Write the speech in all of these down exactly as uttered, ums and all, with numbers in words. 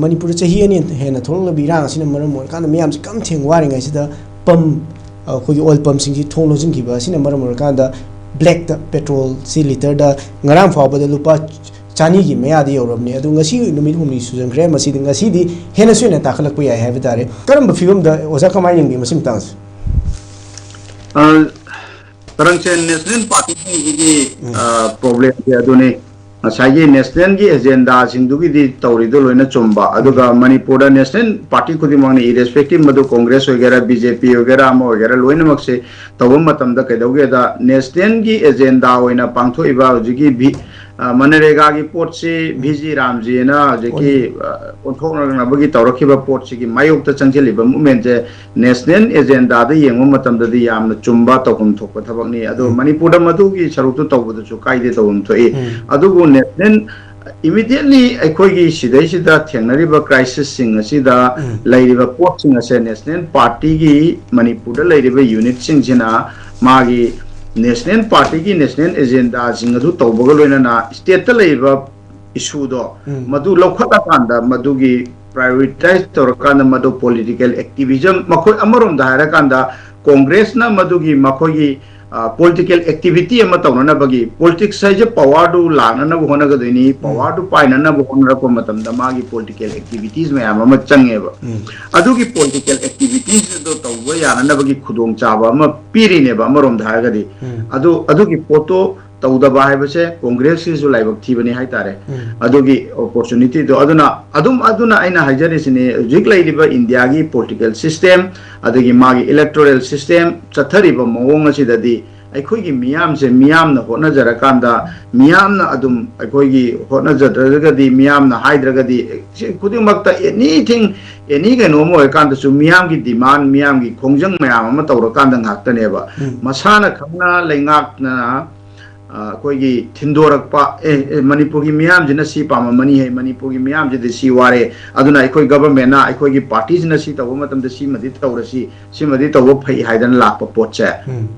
ꯃꯅꯤꯄꯨꯔꯗ ꯆꯍꯤ ꯑꯅꯤ ꯍꯦꯟꯅ ꯊꯣꯛꯂꯛꯂꯕ ꯏꯔꯥꯡ ꯑꯁꯤꯅ ꯃꯔꯝ ꯑꯣꯏꯔꯀꯥꯟꯗ ꯃꯤꯌꯥꯝꯁꯤ ꯀꯝ ꯊꯦꯡ ꯋꯥꯔꯤꯉꯩꯁꯤꯗ ꯄꯝ, ꯑꯩꯈꯣꯏꯒꯤ ꯑꯣꯏꯜ ꯄꯝꯁꯤꯡꯁꯤ ꯊꯣꯡ ꯂꯣꯟꯁꯤꯟꯈꯤꯕ ꯑꯁꯤꯅ ꯃꯔꯝ ꯑꯣꯏꯔꯀꯥꯟꯗ ꯕ꯭ꯂꯦꯛꯇ ꯄꯦꯇ꯭ꯔꯣꯜꯁꯤ ꯂꯤꯇꯔꯗ ꯉꯔꯥꯡ ꯐꯥꯎꯕꯗ ꯂꯨꯄꯥ ꯆꯅꯤꯒꯤ ꯃꯌꯥꯗꯤ ꯌꯧꯔꯕꯅꯤ꯫ ꯑꯗꯨ ꯉꯁꯤ ꯅꯨꯃꯤꯠ ꯍꯨꯝꯅꯤ ꯁꯨꯖꯟꯈ꯭ꯔꯦ꯫ ꯃꯁꯤꯗꯤ ꯉꯁꯤꯗꯤ ꯍꯦꯟꯅꯁꯨ ꯍꯦꯟꯅ ꯇꯥꯈꯠꯂꯛꯄ ꯌꯥꯏ ꯍꯥꯏꯕ ꯇꯥꯔꯦ꯫ ꯀꯔꯝꯕ ꯐꯤꯕꯝꯗ ꯑꯣꯖꯥ ꯀꯃꯥꯏꯅ ꯌꯦꯡꯕꯤ ꯃꯁꯤ ꯃꯇꯥꯡꯁꯦ? ꯇꯔꯪꯁꯦ ꯅꯦꯁꯅꯦꯜ ꯄꯥꯔꯇꯤꯁꯤꯡꯁꯤꯒꯤ ꯄ꯭ꯔꯣꯕ꯭ꯂꯦꯝꯁꯦ ꯑꯗꯨꯅꯤ꯫ ꯉꯁꯥꯏꯒꯤ ꯅꯦꯁꯅꯦꯜꯒꯤ ꯑꯦꯖꯦꯟꯗꯥꯁꯤꯡꯗꯨꯒꯤꯗꯤ ꯇꯧꯔꯤꯗꯣ ꯂꯣꯏꯅ ꯆꯨꯝꯕ, ꯑꯗꯨꯒ ꯃꯅꯤꯄꯨꯔꯗ ꯅꯦꯁꯅꯦꯜ ꯄꯥꯔꯇꯤ ꯈꯨꯗꯤꯡꯃꯛꯅ, ꯏꯔꯦꯁꯄꯦꯛꯇꯤꯞ ꯃꯗꯨ ꯀꯣꯡꯒ꯭ꯔꯦꯁ ꯑꯣꯏꯒꯦꯔꯥ, ꯕꯤ ꯖꯦ ꯄꯤ ꯑꯣꯏꯒꯦꯔꯥ, ꯑꯃ ꯑꯣꯏꯒꯦꯔꯥ, ꯂꯣꯏꯅꯃꯛꯁꯦ ꯇꯧꯕ ꯃꯇꯝꯗ ꯀꯩꯗꯧꯒꯦꯗ, ꯅꯦꯁꯅꯦꯜꯒꯤ ꯑꯦꯖꯦꯟꯗꯥ ꯑꯣꯏꯅ ꯄꯥꯡꯊꯣꯛꯏꯕ ꯍꯧꯖꯤꯛꯀꯤ ꯚꯤ ꯃꯅꯔꯦꯒꯥꯒꯤ ꯄꯣꯠꯁꯤ ꯚꯤ ꯖꯤ ꯔꯥꯝꯖꯤꯅ ꯍꯧꯖꯤꯛꯀꯤ ꯑꯣꯟꯊꯣꯛꯅꯅꯕꯒꯤ ꯇꯧꯔꯛꯈꯤꯕ ꯄꯣꯠꯁꯤꯒꯤ ꯃꯥꯌꯣꯛꯇ ꯆꯪꯁꯤꯜꯂꯤꯕ ꯃꯨꯞꯃꯦꯟꯁꯦ ꯅꯦꯁꯅꯦꯜ ꯑꯦꯖꯦꯟꯗꯥꯗ ꯌꯦꯡꯕ ꯃꯇꯝꯗꯗꯤ ꯌꯥꯝꯅ ꯆꯨꯝꯕ, ꯇꯧꯐꯝ ꯊꯣꯛꯄ ꯊꯕꯛꯅꯤ꯫ ꯑꯗꯣ ꯃꯅꯤꯄꯨꯔꯗ ꯃꯗꯨꯒꯤ ꯁꯔꯨꯛꯇꯨ ꯇꯧꯕꯗꯁꯨ ꯀꯥꯏꯗꯦ, ꯇꯧꯐꯝ ꯊꯣꯛꯏ꯫ ꯑꯗꯨꯕꯨ ꯅꯦꯁꯅꯦꯜ, ꯏꯃꯤꯗꯤꯌꯦꯠꯂꯤ ꯑꯩꯈꯣꯏꯒꯤ ꯁꯤꯗꯩꯁꯤꯗ ꯊꯦꯡꯅꯔꯤꯕ ꯀ꯭ꯔꯥꯏꯁꯤꯁꯁꯤꯡ ꯑꯁꯤꯗ ꯂꯩꯔꯤꯕ ꯄꯣꯠꯁꯤꯡ ꯑꯁꯦ ꯅꯦꯁꯅꯦꯜ ꯄꯥꯔꯇꯤꯒꯤ ꯃꯅꯤꯄꯨꯔꯗ ꯂꯩꯔꯤꯕ ꯌꯨꯅꯤꯠꯁꯤꯡꯁꯤꯅ ꯃꯥꯒꯤ ꯅꯦꯁꯅꯦꯜ ꯄꯥꯔꯇꯤꯒꯤ ꯅꯦꯁꯅꯦꯜ ꯑꯦꯖꯦꯟꯗꯥꯁꯤꯡ ꯑꯗꯨ ꯇꯧꯕꯒ ꯂꯣꯏꯅꯅ ꯁ꯭ꯇꯦꯠꯇ ꯂꯩꯔꯤꯕ ꯏꯁꯨꯗꯣ ꯃꯗꯨ ꯂꯧꯈꯠꯂꯀꯥꯟꯗ, ꯃꯗꯨꯒꯤ ꯄ꯭ꯔꯥꯏꯌꯣꯔꯤꯇꯥꯏꯁ ꯇꯧꯔꯀꯥꯟꯗ, ꯃꯗꯨ ꯄꯣꯂꯤꯇꯤꯀꯦꯜ ꯑꯦꯛꯇꯤꯚꯤꯖꯝ, ꯃꯈꯣꯏ ꯑꯃꯔꯣꯝꯗ ꯍꯥꯏꯔꯀꯥꯟꯗ ꯀꯣꯡꯒ꯭ꯔꯦꯁꯅ ꯃꯗꯨꯒꯤ ꯃꯈꯣꯏꯒꯤ ꯄꯣꯂꯤꯇꯤꯀꯦꯜ ꯑꯦꯛꯇꯤꯚꯤꯇꯤ ꯑꯃ ꯇꯧꯅꯅꯕꯒꯤ, ꯄꯣꯂꯤꯇꯤꯛꯁ ꯍꯥꯏꯁꯦ ꯄꯋꯥꯔꯗꯨ ꯂꯥꯛꯅꯅꯕ ꯍꯣꯠꯅꯒꯗꯣꯏꯅꯤ꯫ ꯄꯋꯥꯔꯗꯨ ꯄꯥꯏꯅꯅꯕ ꯍꯣꯠꯅꯔꯛꯄ ꯃꯇꯝꯗ ꯃꯥꯒꯤ ꯄꯣꯂꯤꯇꯤꯀꯦꯜ ꯑꯦꯛꯇꯤꯚꯤꯇꯤꯁ ꯃꯌꯥꯝ ꯑꯃ ꯆꯪꯉꯦꯕ꯫ ꯑꯗꯨꯒꯤ ꯄꯣꯂꯤꯇꯤꯀꯦꯜ ꯑꯦꯛꯇꯤꯚꯤꯇꯤꯁ ꯑꯗꯨ ꯇꯧꯕ ꯌꯥꯅꯅꯕꯒꯤ ꯈꯨꯗꯣꯡꯆꯥꯕ ꯑꯃ ꯄꯤꯔꯤꯅꯦꯕ ꯑꯃꯔꯣꯝꯗ ꯍꯥꯏꯔꯒꯗꯤ꯫ ꯑꯗꯨ, ꯑꯗꯨꯒꯤ ꯄꯣꯠꯇꯣ ꯇꯧꯗꯕ ꯍꯥꯏꯕꯁꯦ ꯀꯣꯡꯒ꯭ꯔꯦꯁꯀꯤꯁꯨ ꯂꯥꯏꯕꯛ ꯊꯤꯕꯅꯤ ꯍꯥꯏꯇꯥꯔꯦ꯫ ꯑꯗꯨꯒꯤ ꯑꯣꯄꯣꯔꯆꯨꯅꯤꯇꯤꯗꯣ, ꯑꯗꯨꯅ ꯑꯗꯨꯝ, ꯑꯗꯨꯅ ꯑꯩꯅ ꯍꯥꯏꯖꯔꯤꯁꯤꯅꯤ, ꯍꯧꯖꯤꯛ ꯂꯩꯔꯤꯕ ꯏꯟꯗꯤꯌꯥꯒꯤ ꯄꯣꯂꯤꯇꯤꯀꯦꯜ ꯁꯤꯁꯇꯦꯝ, ꯑꯗꯒꯤ ꯃꯥꯒꯤ ꯏꯂꯦꯛꯇꯣꯔꯦꯜ ꯁꯤꯁꯇꯦꯝ ꯆꯠꯊꯔꯤꯕ ꯃꯑꯣꯡ ꯑꯁꯤꯗꯗꯤ ꯑꯩꯈꯣꯏꯒꯤ ꯃꯤꯌꯥꯝꯁꯦ, ꯃꯤꯌꯥꯝꯅ ꯍꯣꯠꯅꯖꯔꯀꯥꯟꯗ, ꯃꯤꯌꯥꯝꯅ ꯑꯗꯨꯝ, ꯑꯩꯈꯣꯏꯒꯤ ꯍꯣꯠꯅꯖꯗ꯭ꯔꯒꯗꯤ, ꯃꯤꯌꯥꯝꯅ ꯍꯥꯏꯗ꯭ꯔꯒꯗꯤ, ꯁꯤ ꯈꯨꯗꯤꯡꯃꯛꯇ ꯑꯦꯅꯤꯊꯤꯡ, ꯑꯦꯅꯤ ꯀꯩꯅꯣꯝ ꯑꯣꯏꯔꯀꯥꯟꯗꯁꯨ ꯃꯤꯌꯥꯝꯒꯤ ꯗꯤꯃꯥꯟ, ꯃꯤꯌꯥꯝꯒꯤ ꯈꯣꯡꯖꯪ ꯃꯌꯥꯝ ꯑꯃ ꯇꯧꯔꯀꯥꯟꯗ ꯉꯥꯛꯇꯅꯦꯕ꯫ ꯃꯁꯥꯅ ꯈꯪꯅ ꯂꯩꯉꯥꯛꯅ ꯑꯩꯈꯣꯏꯒꯤ ꯊꯤꯟꯗꯣꯔꯛꯄ, ꯑꯦ, ꯑꯦ, ꯃꯅꯤꯄꯨꯔꯒꯤ ꯃꯤꯌꯥꯝꯁꯤꯅ ꯁꯤ ꯄꯥꯝꯃꯝꯃꯅꯤ, ꯍꯦ, ꯃꯅꯤꯄꯨꯔꯒꯤ ꯃꯤꯌꯥꯝꯁꯤꯗꯤ ꯁꯤ ꯋꯥꯔꯦ, ꯑꯗꯨꯅ ꯑꯩꯈꯣꯏ ꯒꯕꯔꯃꯦꯟꯅ, ꯑꯩꯈꯣꯏꯒꯤ ꯄꯥꯔꯇꯤꯁꯤꯅ ꯁꯤ ꯇꯧꯕ ꯃꯇꯝꯗ ꯁꯤꯃꯗꯤ ꯇꯧꯔꯁꯤ, ꯁꯤꯃꯗꯤ ꯇꯧꯕ ꯐꯩ ꯍꯥꯏꯗꯅ ꯂꯥꯛꯄ ꯄꯣꯠꯁꯦ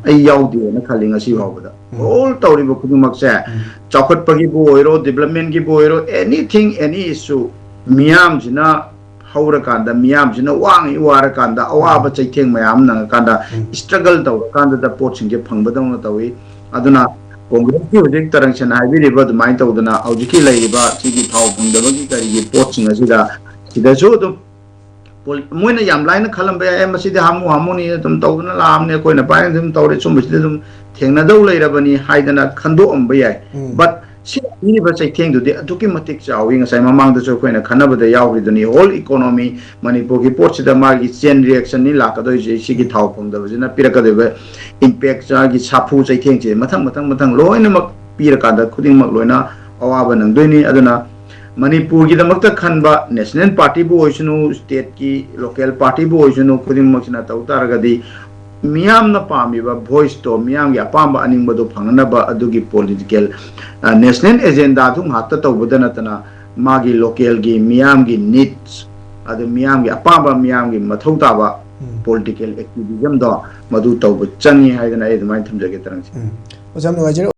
ꯑꯩ ꯌꯥꯎꯗꯦꯅ ꯈꯜꯂꯤ ꯉꯁꯤ ꯐꯥꯎꯕꯗ꯫ ꯑꯣꯜ ꯇꯧꯔꯤꯕ ꯈꯨꯗꯤꯡꯃꯛꯁꯦ, ꯆꯥꯎꯈꯠꯄꯒꯤꯕꯨ ꯑꯣꯏꯔꯣ, ꯗꯤꯕꯂꯞꯃꯦꯟꯒꯤꯕꯨ ꯑꯣꯏꯔꯣ, ꯑꯦꯅꯤꯊꯤꯡ, ꯑꯦꯅꯤ ꯏꯁꯨ, ꯃꯤꯌꯥꯝꯁꯤꯅ ꯍꯧꯔꯀꯥꯟꯗ, ꯃꯤꯌꯥꯝꯁꯤꯅ ꯋꯥꯉꯩ ꯋꯥꯔꯀꯥꯟꯗ, ꯑꯋꯥꯕ ꯆꯩꯊꯦꯡ ꯃꯌꯥꯝ ꯅꯪꯉꯀꯥꯟꯗ, struggle ꯇꯧꯔꯀꯥꯟꯗꯗ ꯄꯣꯠꯁꯤꯡꯁꯦ ꯐꯪꯕꯗꯧꯅ ꯇꯧꯏ꯫ ꯑꯗꯨꯅ ꯀꯣꯡꯒ꯭ꯔꯦꯁꯀꯤ ꯍꯧꯖꯤꯛ ꯇꯔꯪꯁꯟ ꯍꯥꯏꯕꯤꯔꯤꯕ ꯑꯗꯨꯃꯥꯏꯅ ꯇꯧꯗꯅ ꯍꯧꯖꯤꯛꯀꯤ ꯂꯩꯔꯤꯕ ꯁꯤꯒꯤ ꯊꯥꯎ ꯐꯪꯗꯕꯒꯤ ꯀꯔꯤꯒꯤ ꯄꯣꯠꯁꯤꯡ ꯑꯁꯤꯗ, ꯁꯤꯗꯁꯨ ꯑꯗꯨꯝ ꯄꯣꯜ-, ꯃꯣꯏꯅ ꯌꯥꯝ ꯂꯥꯏꯅ ꯈꯜꯂꯝꯕ ꯌꯥꯏ, "ꯑꯦ, ꯃꯁꯤꯗꯤ ꯍꯥꯃꯨ ꯍꯥꯃꯨꯅꯤ, ꯑꯗꯨꯝ ꯇꯧꯗꯨꯅ ꯂꯥꯛꯑꯕꯅꯤ, ꯑꯩꯈꯣꯏꯅ ꯄꯥꯏꯅ ꯑꯗꯨꯝ ꯇꯧꯔꯦ, ꯁꯨꯝꯕꯁꯤꯗꯤ ꯑꯗꯨꯝ ꯊꯦꯡꯅꯗꯧ ꯂꯩꯔꯕꯅꯤ" ꯍꯥꯏꯗꯅ ꯈꯟꯗꯣꯛꯑꯝꯕ ꯌꯥꯏ꯫ But ꯁꯤ ꯄꯤꯔꯤꯕ ꯆꯩꯊꯦꯡꯗꯨꯗꯤ ꯑꯗꯨꯛꯀꯤ ꯃꯇꯤꯛ ꯆꯥꯎꯏ꯫ ꯉꯁꯥꯏ ꯃꯃꯥꯡꯗꯁꯨ ꯑꯩꯈꯣꯏꯅ ꯈꯟꯅꯕꯗ ꯌꯥꯎꯈ꯭ꯔꯤꯗꯨꯅꯤ, whole economy, ꯃꯅꯤꯄꯨꯔꯒꯤ ꯄꯣꯠꯁꯤꯗ ꯃꯥꯒꯤ chain reactionꯅꯤ ꯂꯥꯛꯀꯗꯣꯏꯁꯦ꯫ ꯁꯤꯒꯤ ꯊꯥꯎ ꯐꯪꯗꯕꯁꯤꯅ ꯄꯤꯔꯛꯀꯗꯣꯏꯕ impact, ꯃꯥꯒꯤ ꯁꯥꯐꯨ ꯆꯩꯊꯦꯡꯁꯦ ꯃꯊꯪ ꯃꯊꯪ ꯃꯊꯪ ꯂꯣꯏꯅꯃꯛ ꯄꯤꯔꯀꯥꯟꯗ ꯈꯨꯗꯤꯡꯃꯛ ꯂꯣꯏꯅ ꯑꯋꯥꯕ ꯅꯪꯗꯣꯏꯅꯤ꯫ ꯑꯗꯨꯅ ꯃꯅꯤꯄꯨꯔꯒꯤꯗꯃꯛꯇ ꯈꯟꯕ national partyꯕꯨ ꯑꯣꯏꯁꯅꯨ, stateꯀꯤ local partyꯕꯨ ꯑꯣꯏꯁꯅꯨ, ꯈꯨꯗꯤꯡꯃꯛꯁꯤꯅ ꯇꯧ ꯇꯥꯔꯒꯗꯤ ꯃꯤꯌꯥꯝꯅ ꯄꯥꯝꯃꯤꯕ voiceꯇꯣ, ꯃꯤꯌꯥꯝꯒꯤ ꯑꯄꯥꯝꯕ ꯑꯅꯤꯡꯕꯗꯣ ꯐꯪꯅꯅꯕ ꯑꯗꯨꯒꯤ political, ꯑ, national agendaꯗꯨ ꯉꯥꯛꯇ ꯇꯧꯕꯗ ꯅꯠꯇꯅ ꯃꯥꯒꯤ localꯒꯤ ꯃꯤꯌꯥꯝꯒꯤ needs, ꯑꯗꯨ ꯃꯤꯌꯥꯝꯒꯤ ꯑꯄꯥꯝꯕ, ꯃꯤꯌꯥꯝꯒꯤ ꯃꯊꯧ ꯇꯥꯕ political activismꯗꯣ ꯃꯗꯨ ꯇꯧꯕ ꯆꯪꯉꯤ ꯍꯥꯏꯗꯅ ꯑꯩ ꯑꯗꯨꯃꯥꯏꯅ ꯊꯝꯖꯒꯦ, ꯇꯔꯪꯁꯤꯡ꯫ ꯎꯝ꯫ ꯑꯣꯖꯥ, ꯌꯥꯝ ꯅꯨꯡꯉꯥꯏꯖꯔꯦ꯫